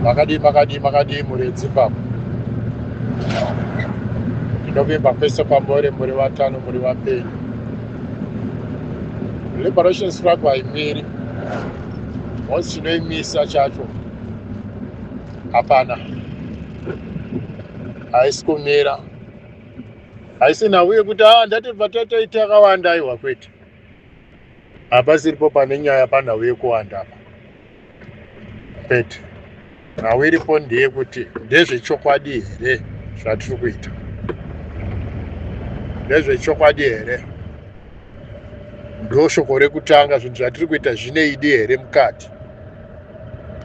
Makadii makadii makadii mhuri yeZimbabwe. Ndinovimba kwese kwamuri muri vatano muri vapenyu. Liberation struggle haimiri. Once chinoimisa chacho hapana. Haisi kumira. Haisi nhau yekuti ah ndatibva tatoita yakawanda aiwa kwete. Hapasiripo pane nyaya panhau yekuwanda apa. Kwete. Nhau iripo ndeyekuti ndezvechokwadi here zvatiri kuita? Ndezvechokwadi here? Ndoshoko rekutanga, zvinhu zvatiri kuita zvine idi here mukati?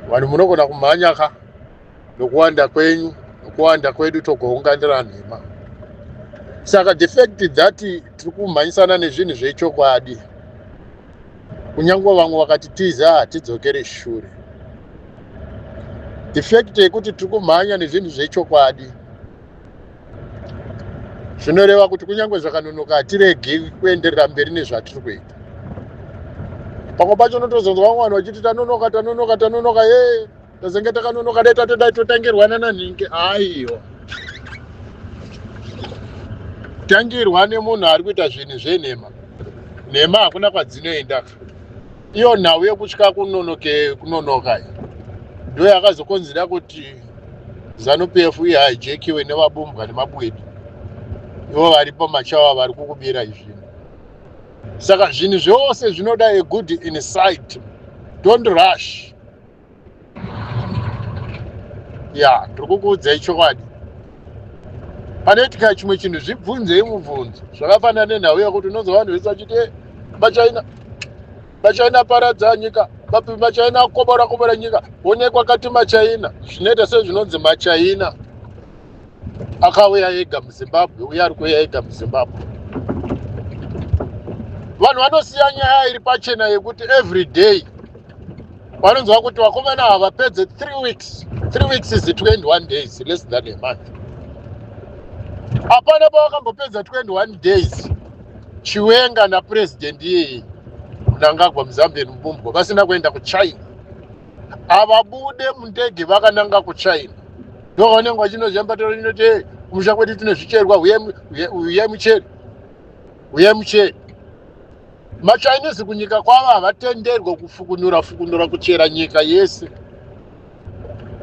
Vanhu munogona kumhanya ka nokuwanda kwenyu nokuwanda kwedu togounganira nhema. Saka the fact that tiri kumhanyisana nezvinhu zvechokwadi kunyange vamwe vakati tiza hatidzokere shure. The fact yekuti tiri kumhanya nezvinhu zvechokwadi zvinoreva kuti kunyange zvakanonoka hatiregi kuenderera mberi nezvatiri kuita. Pamwe pacho unotozonzwa vamwe vanhu vachiti tanonoka tanonoka tanonoka ye tazenge takanonoka dai tatodai totangirwa nananhingi. Aiwa, kutangirwa nemunhu ari kuita zvinhu zvenhema nhema hakuna kwadzinoenda. Iyo nhau yekutya kunonoke kunonoka iyi ndo yakazokonzera kuti Zanu PF ihijackiwe nevabumbwa nemabwidi ivo varipo machawa vari kukubira izvinhu. Saka zvinhu zvose zvinoda a good insight, don't rush. Ya, ndiri kukuudzai chokwadi. Panoitika chimwe chinhu zvibvunzei mubvunzo. Zvakafanana nenhau yekuti unonzwa vanhu vese vachiti eh, machaina machaina paradza nyika, machaina kobora kobora nyika, onekwa kati machaina. Zvinoita sezvinonzi machaina akauya ega muZimbabwe uye ari kuuya ega muZimbabwe. Vanhu vanosiya nyaya iri pachena yekuti every day vanonzwa kuti vakomana ava vapedze 3 weeks. 3 weeks is 21 days, less than a month. Hapana pavakambopedza 21 days Chiwenga napurezidendi iyeye Mnangagwa muZambian mubumbwa vasina kuenda kuChina. Havabude mundege vakananga kuChina. Ndovavanenge vachinozhambatira inoti hey, kumusha kwedu tine zvicherwa, huyai muchere, huyai muchere. MaChinese kunyika kwavo havatenderwe kufukunura fukunura kuchera nyika yese.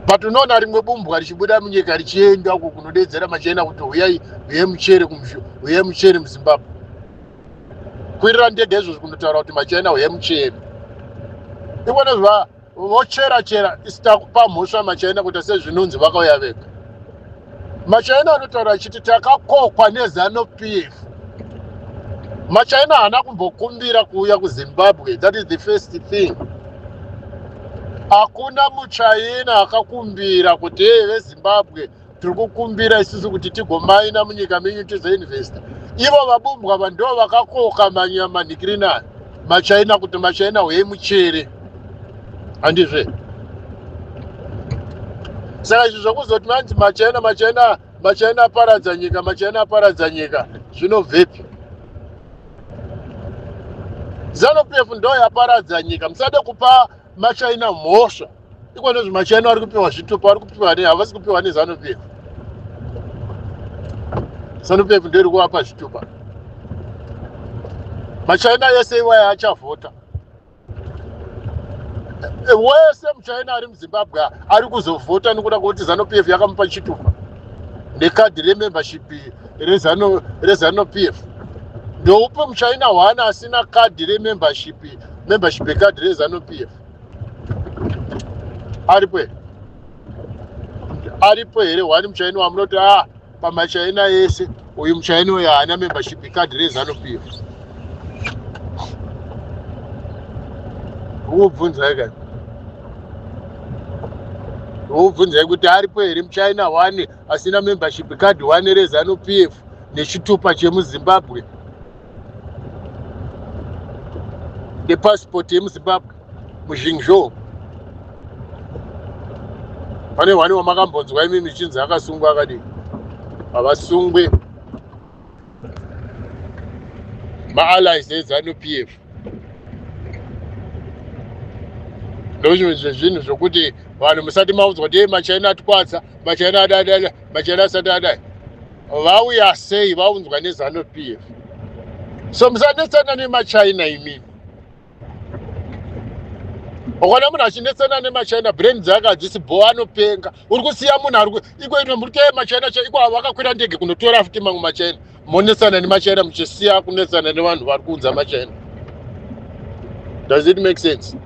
But unoona rimwe bumbwa richibuda munyika richienda uko kunodedzera maChina kuti huyai huyai muchere kumusha, huyai muchere muZimbabwe. Kwirira ndege izvozvi kunotaura kuti maChina huyai muchere. Ikona zva vochera chera isitakupa mhosva maChina kuita sezvinonzi vakauya vega. MaChina anotaura achiti takakokwa neZanu PF. MaChina haana kumbokumbira kuuya kuZimbabwe. That is the first thing. Hakuna muChina akakumbira kuti hey, veZimbabwe tiri kukumbira isusu kuti tigomaina munyika menyu tizoinvesta. Ivo vabumbwa ava ndo vakakoka manhikirinani maChina kuti maChina huyai muchere. Handizve? Saka izvi zvokuzoti manzi maChina maChina maChina aparadza nyika, maChina aparadza nyika, zvinobvepi? Zanu PF ndo yaparadza nyika. Musade kupa maChina mhosva. Iko nezve maChina vari kupiwa zvitupa, vari kupiwa ne havasi kupiwa neZanu PF. Zanu PF ndo iri kuvapa zvitupa. MaChina yese iwaya achavhota. Wese muChina ari muZimbabwe ari kuzovhota nekuda kwekuti Zanu PF yakamupa chitupa nekadhi remembership reZanu PF. Ndoupi muChina hwana asina kadhi remembership membership kadhi reZanu PF? Aripo here? Aripo here wani muChina wamunoti ah pamaChina ese uyu muChina uyu haana membership card reZanu PF? Ukubvunzai kani? Ukubvunzai kuti aripo here muChina one asina membership card one reZanu PF nechitupa chemuZimbabwe nepasipoti yemuZimbabwe muZhingzhou? Pane wani wamakambonzwa imi michinzi akasungwa akadii? Havasungwe. Maallies eZanu PF ndozvimwe zvezvinhu zvokuti Vanhu musati maudzwa kuti maChina atikwatsa, maChina adadada, maChina asati adai. Vauya sei? Vaunzwa neZANU PF. So musanetsana nemaChina imimi. Ukaona munhu achinetsana nemaChina, brain dzake hadzisi bho, anopenga. Uri kusiya munhu ari iko ino muri kutoya maChina iko, vakakwira ndege kunotora futi mamwe maChina. Monetsana nemaChina muchisiya kunetsana nevanhu vari kuunza maChina. Does it make sense?